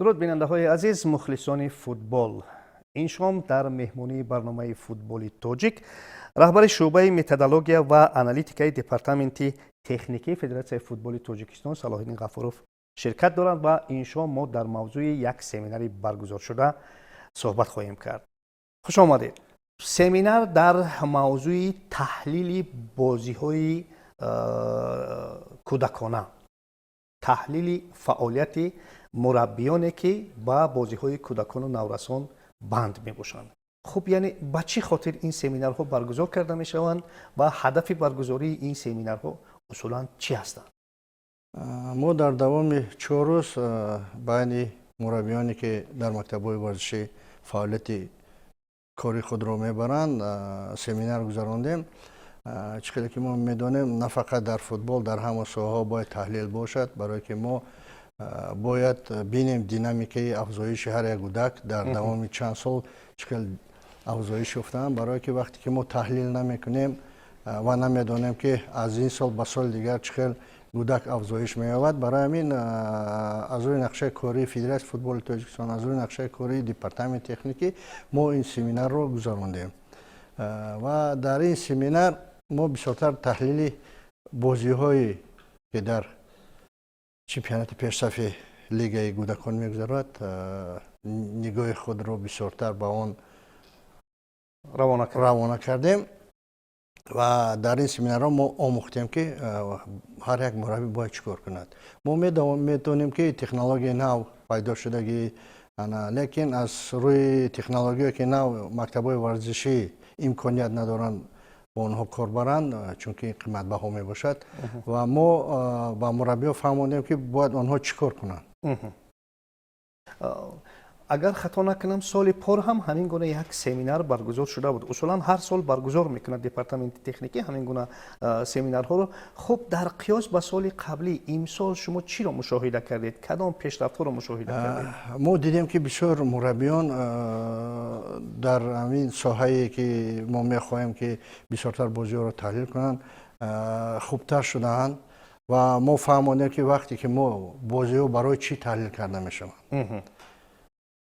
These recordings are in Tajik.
Дуруд, бинандаҳои азиз, мухлисони футбол. Ин шом дар меҳмонии барномаи «Футболи тоҷик» раҳбари шӯъбаи методология ва аналитикаи департаменти техникии Федератсияи футболи Тоҷикистон Салоҳиддин Ғафуров ширкат доранд ва ин шом мо дар мавзӯи як семинари баргузоршуда суҳбат хоҳем кард. Хуш омадед. Семинар дар мавзӯи таҳлили бозиҳои кӯдакона, таҳлили фаъолияти мураббиёне, ки ба бозиҳои кӯдакону наврасон банд мебошанд. Хуб, яъне ба чӣ хотир ин семинарҳо баргузор карда мешаванд ва ҳадафи баргузории ин семинарҳо усулан чӣ ҳастанд? Мо дар давоми 4 рӯз байни мураббиёне, ки дар мактабҳои варзишӣ фаъолияти кори худро мебаранд, семинар гузарондем. Чӣ хеле ки мо медонем, на фақат дар футбол, дар ҳама соҳаҳо бояд таҳлил бошад, барое ки мо бояд бинем динамикаи афзоиши ҳар як кӯдак дар давоми чанд сол чӣ хел афзоиш ёфтаанд, барое ки вақте ки мо таҳлил намекунем ва намедонем, ки аз ин сол ба соли дигар чӣ хел кӯдак афзоиш меёбад. Барои ҳамин аз рӯи нақшаи кории Федератсияи футболи Тоҷикистон, аз рӯи нақшаи кории департаменти техникӣ мо ин семинарро гузарондем ва дар ин семинар мо бисёртар таҳлили бозиҳое, ки дар чемпионати пешсафи лигаи кӯдакон мегузарад, нигоҳи худро бисёртар ба он равона кардем. Ва дар ин семинарҳо мо омӯхтем, ки ҳар як мураббӣ бояд чӣ кор кунад. Мо медонем, ки технологияи нав пайдо шудагӣ, лекин аз рӯи технологияе ки нав мактабҳои варзишӣ имконият надоранд бо онҳо кор баранд, чунки қиматбаҳо мебошад. Ва мо ба мураббиҳо фаҳмондем, ки бояд онҳо чӣ кор кунанд. Агар хато накунам, соли пор ҳам ҳамин гуна як семинар баргузор шуда буд. Усулан ҳар сол баргузор мекунад департаменти техникӣ ҳамин гуна семинарҳоро. Хуб, дар қиёс ба соли қаблӣ имсол шумо чиро мушоҳида кардед, кадом пешрафтҳоро мушоҳида кардед? Мо дидем, ки бисёр мураббиён дар ҳамин соҳае, ки мо мехоҳем, ки бисёртар бозиҳоро таҳлил кунанд, хубтар шудаанд. Ва мо фаҳмондем, ки вақте ки мо бозиҳо барои чӣ таҳлил карда мешаванд.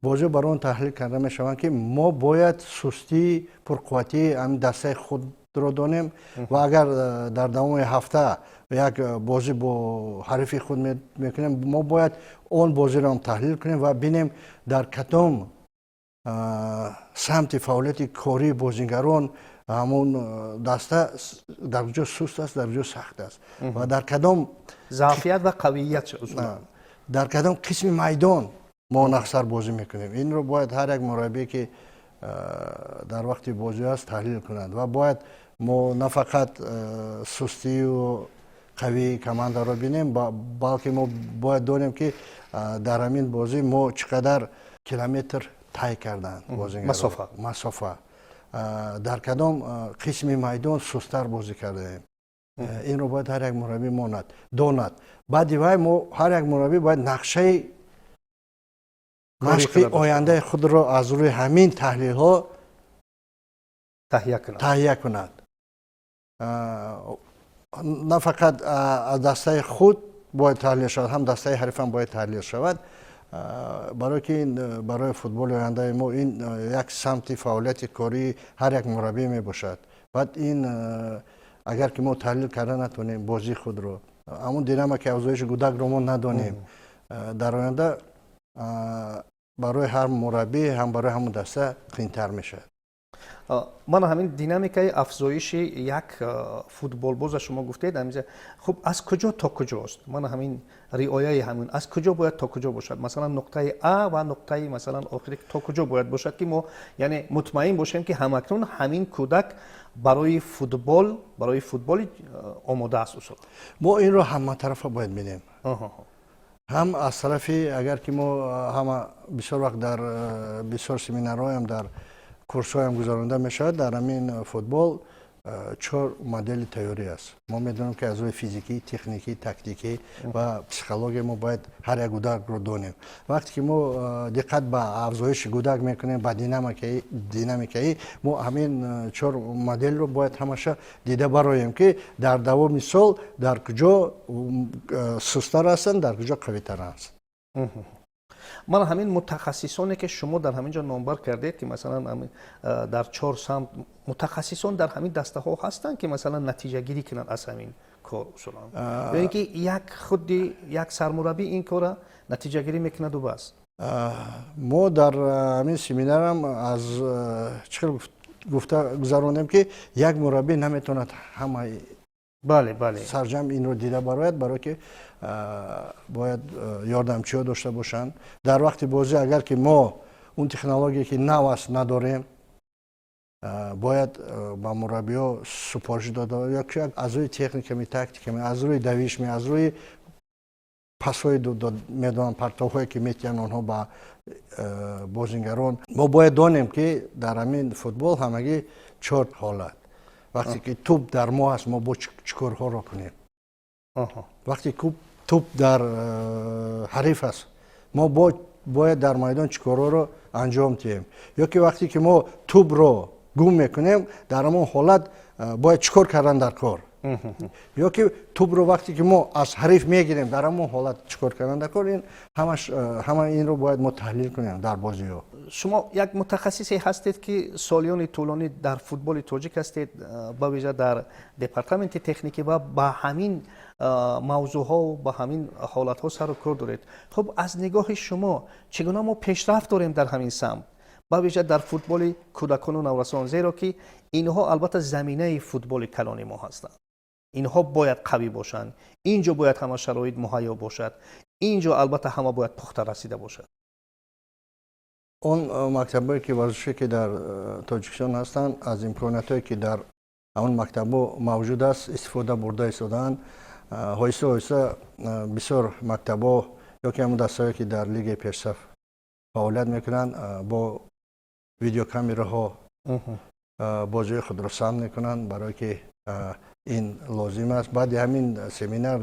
Бозиҳо барои он таҳлил карда мешаванд, ки мо бояд сустии пурқувватии ҳамин дастаи худро донем. Ва агар дар давоми ҳафта як бозӣ бо ҳарифи худ мекунем, мо бояд он бозиро ҳам таҳлил кунем ва бинем, дар кадом самти фаъолияти кории бозигарон ҳамон даста дар куҷо суст аст, дар куҷо сахт аст ва дар кадом заъфият ва қавият. Дар кадом қисми майдон мо нағзтар бозӣ мекунем. Инро бояд ҳар як мураббие, ки дар вақти бозӣ аст, таҳлил кунад. Ва бояд мо на фақат сустию қавии командаро бинем, балки мо бояд донем, ки дар ҳамин бозӣ мо чӣ қадар километр тай карданд, масофа, дар кадом қисми майдон сусттар бозӣ кардаем. Инро бояд ҳар як мураббӣ монад донад. Баъди вай мо ҳар як мураббӣ бояд нақшаи машқи ояндаи худро аз рӯи ҳамин таҳлилҳо таҳия кунад. На фақат аз дастаи худ бояд таҳлил шавад, ҳам дастаи ҳарифам бояд таҳлил шавад, барое ки ин барои футболи ояндаи мо ин як самти фаъолияти кории ҳар як мураббӣ мебошад. Баъд ин агар ки мо таҳлил карда натонем бозии худро, ҳамон динамикаи афзоиши кӯдакро мо надонем, дар оянда барои ҳар мураббӣ, ҳам барои ҳамон даста қиинтар мешавад. Мана ҳамин динамикаи афзоиши як футболбоза шумо гуфтед. Хуб, аз куҷо то куҷост? Мана ҳамин риояи ҳамин аз куҷо бояд то куҷо бошад? Масалан, нуқтаи а ва нуқтаи, масалан, охири то куҷо бояд бошад, ки мо, яъне, мутмаин бошем, ки ҳамакнун ҳамин кӯдак барои футболи омода аст усул? Мо инро ҳаматарафа бояд бинем, ҳам аз тарафи, агар ки мо ҳама бисёр вақт дар бисёр семинарҳоям, дар курсҳоям гузаронда мешавад, дар ҳамин футбол чор модели тайёрӣ аст. Мо медонем, ки аз рӯи физикӣ, техникӣ, тактикӣ ва психология мо бояд ҳар як кӯдакро донем. Вақте ки мо диққат ба афзоиши кӯдак мекунем, ба динамикаи мо ҳамин чор моделро бояд ҳамаша дида бароем, ки дар давоми сол дар куҷо сусттар ҳастанд, дар куҷо қавитар ҳастанд. Ман ҳамин мутахассисоне, ки шумо дар ҳамин ҷо номбар кардед, ки масалан дар чор самт мутахассисон дар ҳамин дастаҳо ҳастанд, ки масалан натиҷагирӣ кунанд аз ҳамин кор усулан, ё ин ки як худи як сармураббӣ ин кора натиҷагирӣ мекунаду бас? Мо дар ҳамин семинарам аз чӣ хел гуфта гузаронем, ки як мураббӣ наметавонад ҳамаи бале бале сарҷамъ инро дида барояд, барое ки бояд ёрдамчиҳо дошта бошанд. Дар вақти бозӣ, агар ки мо он технологие, ки нав аст, надорем, бояд ба мураббиҳо супориш дода ё аз рӯи техниками, тактиками, аз рӯи давишми, аз рӯи пасҳои медонам, партовҳое, ки метиҳанд онҳо ба бозингарон. Мо бояд донем, ки дар ҳамин футбол ҳамагӣ чор ҳолат: вақте ки тӯб дар мо аст, мо бо чӣ корҳоро кунем, вақте тӯб дар ҳариф аст, мо бояд дар майдон чӣ корҳоро анҷом диҳем, ё ки вақте ки мо тӯбро гум мекунем, дар ҳамон ҳолат бояд чӣ кор кардан дар кор, ё ки тӯбро вақте ки мо аз ҳариф мегирем, дар ҳамон ҳолат чӣ кор кардан дар кор. Ин ҳамаш, ҳама инро бояд мо таҳлил кунем дар бозиҳо. Шумо як мутахассисе ҳастед, ки солиёни тӯлонӣ дар футболи тоҷик ҳастед, бавижа дар департаменти техникӣ, ва ба ҳамин мавзӯъҳо, ба ҳамин ҳолатҳо сару кор доред. Хуб, аз нигоҳи шумо, чӣ гуна мо пешрафт дорем дар ҳамин самт, бавижа дар футболи кӯдакону наврасон? Зеро ки инҳо албатта заминаи футболи калони мо ҳастанд, инҳо бояд қавӣ бошанд, ин ҷо бояд ҳама шароит муҳайё бошад, ин ҷо албатта ҳама бояд пухта расида бошад. Он мактабҳое ки варзише, ки дар Тоҷикистон ҳастанд, аз имкониятҳое, ки дар он мактабҳо мавҷуд аст, истифода бурда истодаанд. Оҳиста оҳиста бисёр мактабҳо ё ки ҳамон дастаҳое, ки дар лигаи пешсаф фаъолият мекунанд, бо видеокамераҳо бозиҳои худро сабт мекунанд, барое ки ин лозим аст. Баъди ҳамин семинар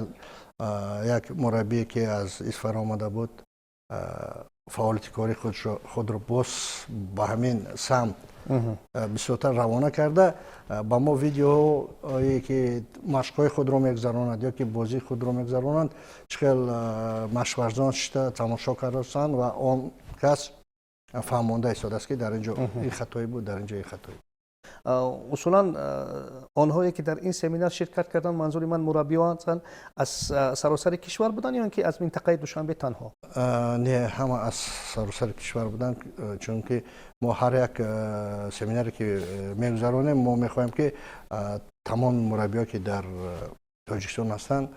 як мураббие, ки аз Исфара омада буд, фаъолияти кори худро боз ба ҳамин самт бисёртар равона карда, ба мо видеоҳое, ки машқҳои худро мегузаронанд ё ки бозии худро мегузаронанд, чӣ хел машқварзон шита тамошо кардастанд ва он кас фаҳмонда истодааст, ки дар ин ҷо ин хатое буд, дар ин ҷо ин хатое. Усулан онҳое, ки дар ин семинар ширкат карданд, манзури ман мураббиҳо ҳастанд, аз саросари кишвар буданд ё ин ки аз минтақаи Душанбе танҳо? Не, ҳама аз саросари кишвар буданд, чунки мо ҳар як семинаре, ки мегузаронем, мо мехоҳем, ки тамоми мураббиҳо, ки дар Тоҷикистон ҳастанд,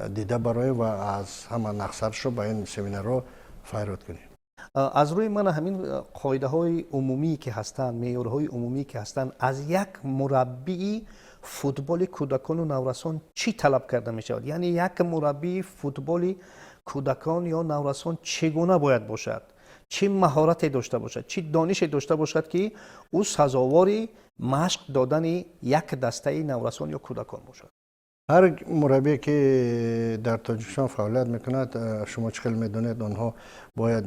дида бароем ва аз ҳама нақсаршо ба ин семинарҳо файрод кунем. Аз рӯи мана ҳамин қоидаҳои умумие, ки ҳастанд, меъёрҳои умумие, ки ҳастанд, аз як мураббии футболи кӯдакону наврасон чӣ талаб карда мешавад? Яъне як мураббии футболи кӯдакон ё наврасон чӣ гуна бояд бошад, чӣ маҳорате дошта бошад, чӣ донише дошта бошад, ки ӯ сазовори машқ додани як дастаи наврасон ё кӯдакон бошад? Ҳар мураббие, ки дар Тоҷикистон фаъолият мекунад, шумо чӣ хел медонед, онҳо бояд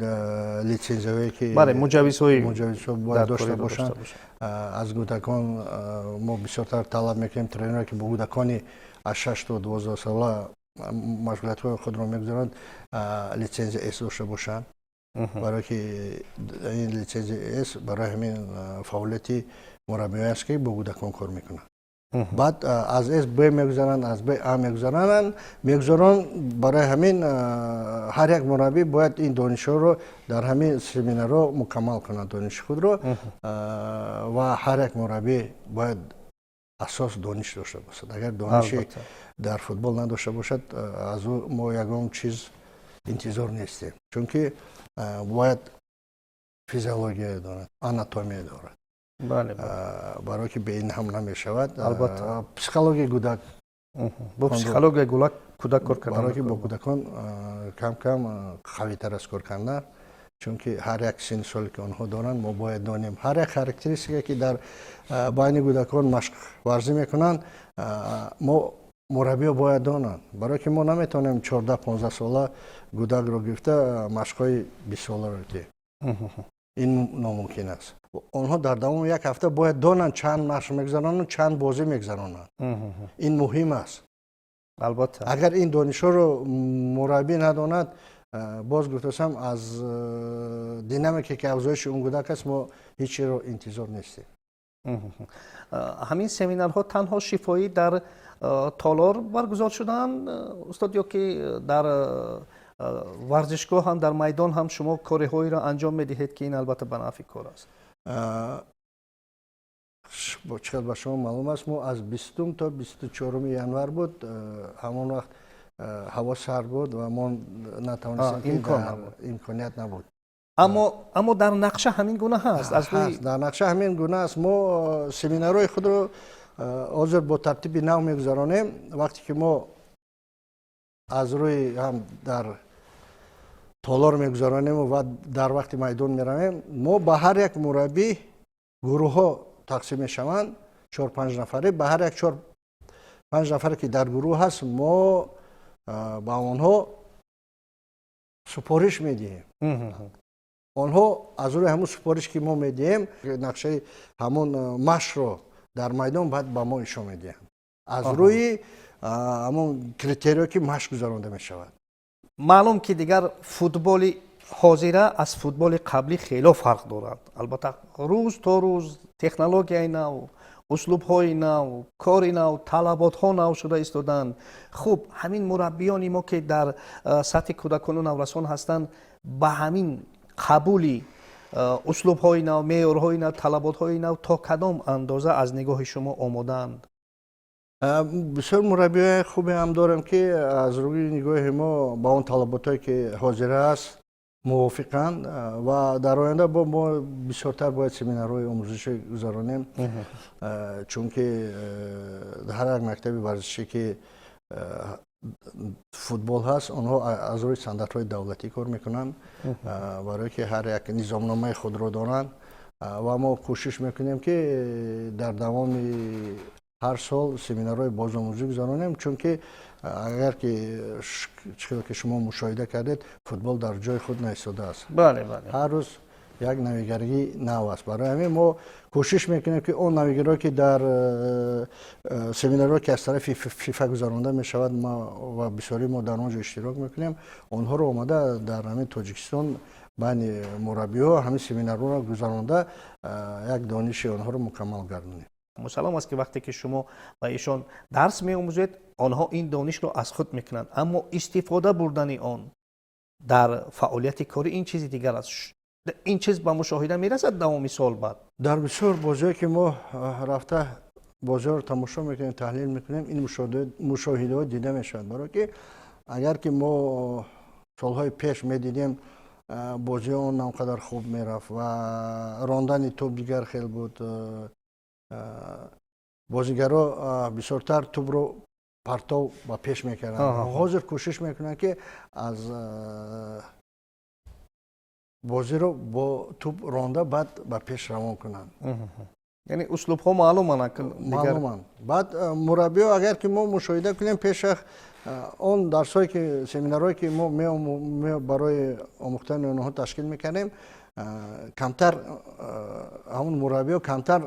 литсензияҳое ки Бале, муҷаввизҳои муҷаввизҳо бояд дошта бошанд. Аз кӯдакон мо бисёртар талаб мекунем, тренере, ки бо кӯдакони аз 6 то 12 сола машғулиятҳои худро мегузаронанд, литсензия С дошта бошанд, барое ки ин литсензия С барои ҳамин фаъолияти мураббиҳое аст, ки бо кӯдакон кор мекунанд. Баъд аз С Б мегузаранд, аз Б А мегузаронанд, мегузарон. Барои ҳамин ҳар як мураббӣ бояд ин донишҳоро дар ҳамин семинарҳо мукаммал кунад, дониши худро, ва ҳар як мураббӣ бояд асос дониш дошта бошад. Агар дониши дар футбол надошта бошад, аз ӯ мо ягон чиз интизор нестем, чунки бояд физиология донад, анатомия дорад, барое ки бе ин ҳам намешавад. Психологияи кӯдак. Бо психологияи кӯдак кор кардан. Барое ки бо кӯдакон кам кам қавитар аст кор кардан, чунки ҳар як синни соле, ки онҳо доранд, мо бояд донем. Ҳар як характеристика, ки дар байни кӯдакон машқварзӣ мекунанд, мо мураббиҳо бояд донанд, барое ки мо наметавонем 14-15 сола кӯдакро гирифта машқҳои 20 соларо диҳем, ин номумкин аст. Онҳо дар давоми як ҳафта бояд донанд, чанд машқ мегузаронанд, чанд бозӣ мегузаронанд. Ин муҳим аст. Албатта. Агар ин донишҳоро мураббӣ надонад Боз гуфтасам, аз динамике ки афзоиши он кӯдак аст, мо ҳеҷ чиро интизор нестем. Ҳамин семинарҳо танҳо шифоҳӣ дар толор баргузор шуданд, устод, ё ки дар варзишгоҳ ҳам, дар майдон ҳам шумо кориҳоеро анҷом медиҳед, ки ин албатта ба нафъи кор аст? Чӣ қадр ба шумо маълум аст, мо аз 20-ум то 24-уми январ буд. Ҳамон вақт ҳаво сард буд ва мо натавонистем, имконият набуд. Аммо дар нақша ҳамин гуна ҳаст? Аз дар нақша ҳамин гуна аст. Мо семинарҳои худро ҳозир бо тартиби нав мегузаронем. Вақте ки мо аз рӯи ҳам дар толор мегузаронем ва дар вақти майдон меравем, мо ба ҳар як мураббӣ гурӯҳҳо тақсим мешаванд, чор панҷ нафаре. Ба ҳар як чор панҷ нафаре, ки дар гурӯҳ ҳаст, мо ба онҳо супориш медиҳем. Онҳо аз рӯи ҳамон супориш, ки мо медиҳем, нақшаи ҳамон машқро дар майдон баъд ба мо нишон медиҳанд, аз рӯи ҳамон критериё, ки машқ гузаронда мешавад. Маълум, ки дигар футболи ҳозира аз футболи қаблӣ хело фарқ дорад. Албатта, рӯз то рӯз технологияи нав, услубҳои нав, кори нав, талаботҳо нав шуда истоданд. Хуб, ҳамин мураббиёни мо, ки дар сатҳи кӯдакону наврасон ҳастанд, ба ҳамин қабули услубҳои нав, меъёрҳои нав, талаботҳои нав то кадом андоза аз нигоҳи шумо омодаанд? Бисёр мураббиҳои хубе ҳам дорем, ки аз рӯи нигоҳи мо ба он талаботҳое, ки ҳозира аст, мувофиқанд. Ва дар оянда бо мо бисёртар бояд семинарҳои омӯзишӣ гузаронем, чунки ҳар як мактаби варзишӣ, ки футбол ҳаст, онҳо аз рӯи стандартҳои давлатӣ кор мекунанд, барое ки ҳар як низомномаи худро доранд. Ва мо кӯшиш мекунем, ки дар давоми ҳар сол семинарҳои бозомӯзӣ гузаронем, чунки агар ки чӣ ки шумо мушоҳида кардед, футбол дар ҷои худ наистодааст. бале бале Ҳар рӯз як навигарии нав аст. Барои ҳамин мо кӯшиш мекунем, ки он навигариҳое, ки дар семинарҳое, ки аз тарафи ФИФА гузаронда мешавад ва бисёри мо дар он ҷо иштирок мекунем, онҳоро омада дар ҳамин Тоҷикистон байни мураббиҳо ҳамин семинарҳоро гузаронда, як дониши онҳоро мукаммал гардонем. Мусаллам аст, ки вақте ки шумо ба ишон дарс меомӯзед, онҳо ин донишро аз худ мекунанд, аммо истифода бурдани он дар фаъолияти корӣ ин чизи дигар аст. Ин чиз ба мушоҳида мерасад давоми сол баъд? Дар бисёр бозиҳое, ки мо рафта бозиҳоро тамошо мекунем, таҳлил мекунем, ин мушоҳидаҳо дида мешавад. Барое ки агар ки мо солҳои пеш медидем, бозиҳо он он қадар хуб мерафт ва рондани тӯб дигар хел буд. Бозигаро бисёртар тӯбро партов ба пеш мекарданд. Ҳозир кӯшиш мекунанд, ки аз бозиро бо тӯб ронда, баъд ба пеш равон кунанд. Яъне услубҳо маълуманд? Маълуманд. Баъд мураббиҳо, агар ки мо мушоҳида кунем, пеша он дарсҳое ки, семинарҳое, ки мо барои омӯхтани онҳо ташкил мекардем, камтар ҳамон мураббиҳо камтар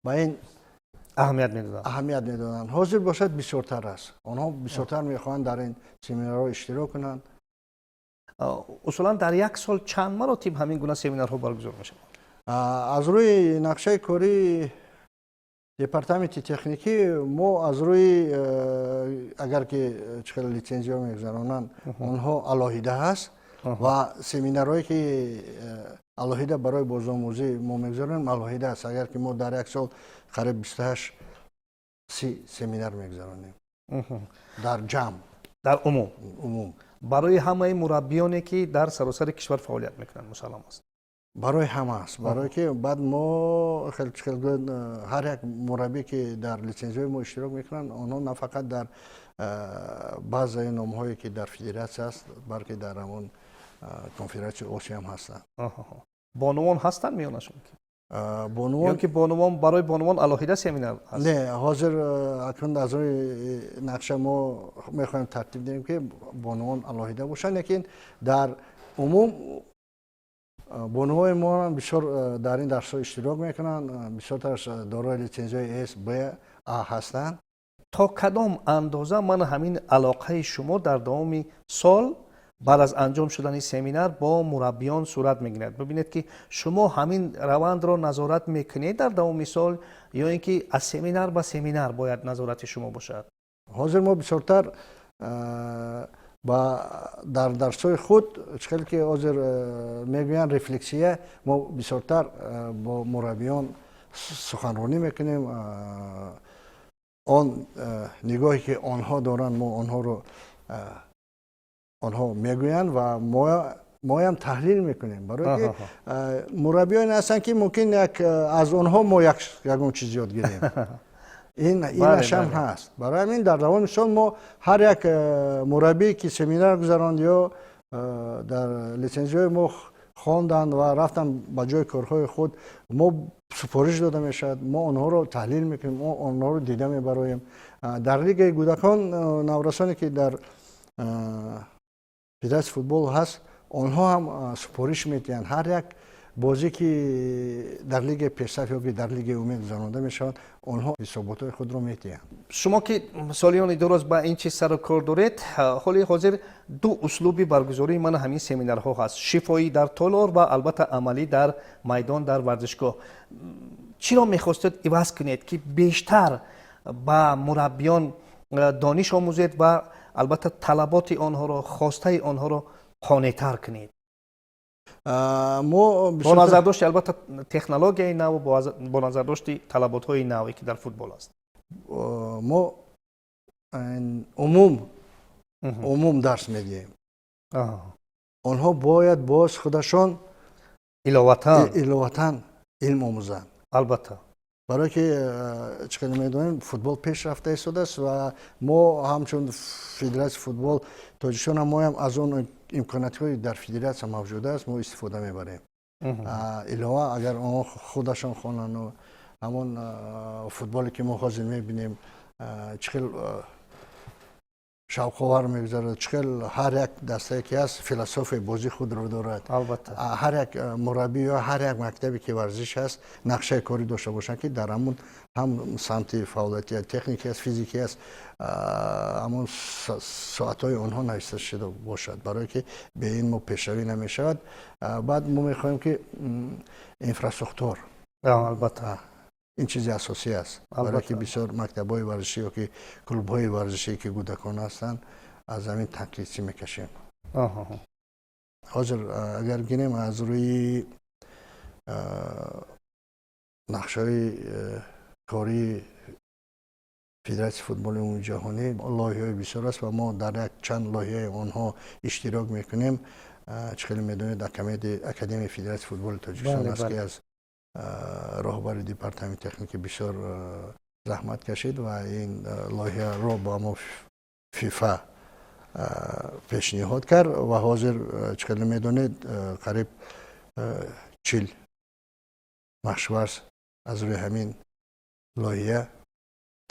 ба ин аҳамият медоданд. Аҳамият медоданд. Ҳозир бошад, бисёртар аст. Онҳо бисёртар мехоҳанд дар ин семинарҳо иштирок кунанд. Усулан дар як сол чанд маротиб ҳамин гуна семинарҳо баргузор мешаванд? Аз рӯи нақшаи кории департаменти техникӣ мо аз рӯи агар ки чӣ хел литсензиё мегузаронанд, онҳо алоҳида ҳаст ва семинарҳое, ки алоҳида барои бозомӯзӣ мо мегузаронем, алоҳида аст. Агар ки мо дар як сол қариб 28-30 семинар мегузаронем дар ҷамъ. Дар умум? Умум. Барои ҳамаи мураббиёне, ки дар саросари кишвар фаъолият мекунанд, мусаллам аст? Барои ҳама аст, барое ки баъд мо хел хел ҳар як мураббӣ, ки дар литсензияҳои мо иштирок мекунанд, онҳо на фақат дар баъзаи номҳое, ки дар федератсия аст, балки дар ҳамон конфедератсияи Осиё ҳам ҳастанд. Бонувон ҳастанд миёнашон? Бонувон? Ё ки бонувон, барои бонувон алоҳида семинар ҳаст? Не, ҳозир акнун аз рӯи нақша мо мехоҳем тартиб диҳем, ки бонувон алоҳида бошанд, лекин дар умум бонувои мо бисёр дар ин дарсҳо иштирок мекунанд, бисёртараш дорои литсензияи С, Б, А ҳастанд. То кадом андоза ман ҳамин алоқаи шумо дар давоми сол Баъд аз анҷом шудани семинар бо мураббиён сурат мегирад. Бибинед, ки шумо ҳамин равандро назорат мекунед дар давоми сол ё ин ки аз семинар ба семинар бояд назорати шумо бошад? Ҳозир мо бисёртар ба дар дарсҳои худ, чӣ хеле ки ҳозир мегӯянд, рефлексия, мо бисёртар бо мураббиён суханронӣ мекунем. Он нигоҳе, ки онҳо доранд, мо онҳоро онҳо мегӯянд ва моям таҳлил мекунем, барое ки мураббиёне ҳастанд, ки мумкин як аз онҳо мо ягон чиз ёд гирем. Ин инашам ҳаст. Барои ҳамин дар давоми сол мо ҳар як мураббие, ки семинар гузаронд ё дар литсензияҳои мо хонданд ва рафтанд ба ҷои корҳои худ, мо супориш дода мешавад, мо онҳоро таҳлил мекунем, мо онҳоро дида мебароем. Дар лигаи кӯдакон, наврасоне, ки дар федератсияи футбол ҳаст, онҳо ҳам супориш медиҳанд. Ҳар як бозӣ, ки дар лигаи пешсаф ё ки дар лигаи умед гузаронда мешаванд, онҳо ҳисоботҳои худро медиҳанд. Шумо, ки солиёни дуроз ба ин чиз сару кор доред, ҳоли ҳозир ду услуби баргузории мана ҳамин семинарҳо ҳаст: шифоӣ дар толор ва, албатта, амалӣ дар майдон, дар варзишгоҳ. Чиро мехостед иваз кунед, ки бештар ба мураббиён дониш омӯзед ва, албатта, талаботи онҳоро, хостаи онҳоро қонеътар кунед? Мо бо назардошти, албатта, технологияи нав, бо назардошти талаботҳои наве, ки дар футбол аст. Мо умум дарс медиҳем, онҳо бояд боз худашон иловатан иловатан илм омӯзанд. Барое ки, чӣ хеле медонем, футбол пеш рафта истодааст ва мо ҳамчун федератсияи футбол Тоҷикистон моям аз он имкониятҳои дар федератсия мавҷуд аст мо истифода мебарем. Илова, агар онҳо худашон хонанду ҳамон футболе, ки мо ҳозир мебинем, чӣ хел шавқовар мегузарад, чӣ хел ҳар як дастае, ки ҳаст, философияи бозии худро дорад. Ҳар як мураббӣ ё ҳар як мактабе, ки варзиш ҳаст, нақшаи корӣ дошта бошанд, ки дар ҳамун ҳам самти фаъолияти техникӣ аст, физикӣ аст, ҳамун соатҳои онҳо нависта шуда бошад, барое ки бе ин мо пешравӣ намешавад. Баъд мо мехоҳем, ки инфраструктур ин чизи асосӣ аст, барое ки бисёр мактабҳои варзишӣ ё ки клубҳои варзишӣ, ки кӯдакон ҳастанд, аз ҳамин танқисӣ мекашем. Ҳозир агар гирем, аз рӯи нақшаҳои кории федератсияи футболи умумиҷаҳонӣ лоиҳаҳои бисёр аст ва мо дар як чанд лоиҳаи онҳо иштирок мекунем. Чӣ хеле медонед, академияи федератсияи футболи Тоҷикистон аст, ки аз роҳбари департаменти техникӣ бисёр заҳмат кашид ва ин лоиҳаро ба мо ФИФА пешниҳод кард. Ва ҳозир, чӣ хеле медонед, қариб 40 машварз аз рӯи ҳамин лоиҳа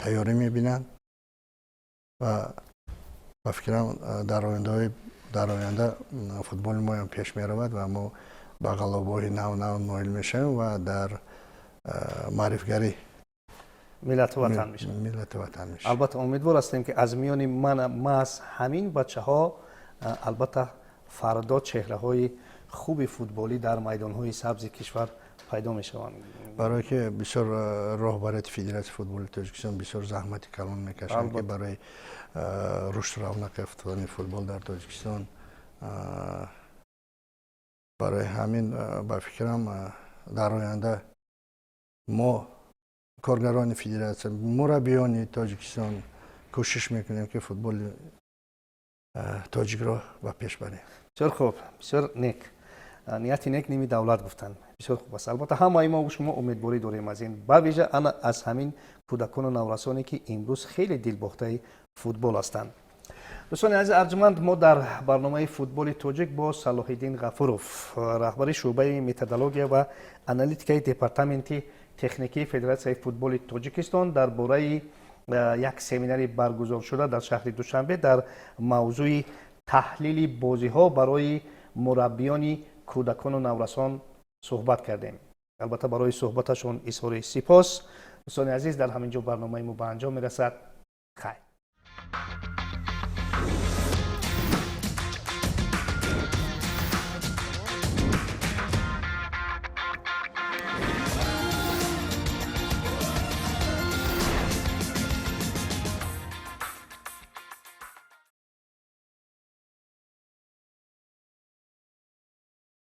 тайёрӣ мебинанд ва ба фикрам, дар оянда футболи моям пеш меравад ва мо ба ғалабаҳои нав нав ноил мешавем ва дар маърифгарӣ миллату ватан мешавад. Миллату ватан мешавад. Албатта, умедвор ҳастем, ки аз миёни ман маҳз ҳамин бачаҳо, албатта, фардо чеҳраҳои хуби футболӣ дар майдонҳои сабзи кишвар пайдо мешаванд. Барое ки бисёр роҳбарияти федератсияи футболи Тоҷикистон бисёр заҳмати калон мекашанд, ки барои рушду равнақ ёфтани футбол дар Тоҷикистон. Барои ҳамин, ба фикрам, дар оянда мо, коргарони федератсия, мураббиёни Тоҷикистон, кӯшиш мекунем, ки футболи тоҷикро ба пеш барем. Бисёр хуб, бисёр нек. Нияти нек ними давлат гуфтанд, бисёр хуб аст. Албатта, ҳамаи мо шумо умедворӣ дорем аз ин, ба вижа ана аз ҳамин кӯдакону наврасоне, ки имрӯз хеле дилбохтаи футбол ҳастанд. Дӯстони азиз арҷманд, мо дар барномаи «Футболи тоҷик» бо Салоҳиддин Ғафуров, раҳбари шӯъбаи методология ва аналитикаи департаменти техникии федератсияи футболи Тоҷикистон, дар бораи як семинари баргузоршуда дар шаҳри Душанбе дар мавзӯи таҳлили бозиҳо барои мураббиёни кӯдакону наврасон суҳбат кардем. Албатта, барои суҳбаташон изҳори сипос. Дӯстони азиз, дар ҳамин ҷо барномаи мо ба анҷом мерасад. Хайр.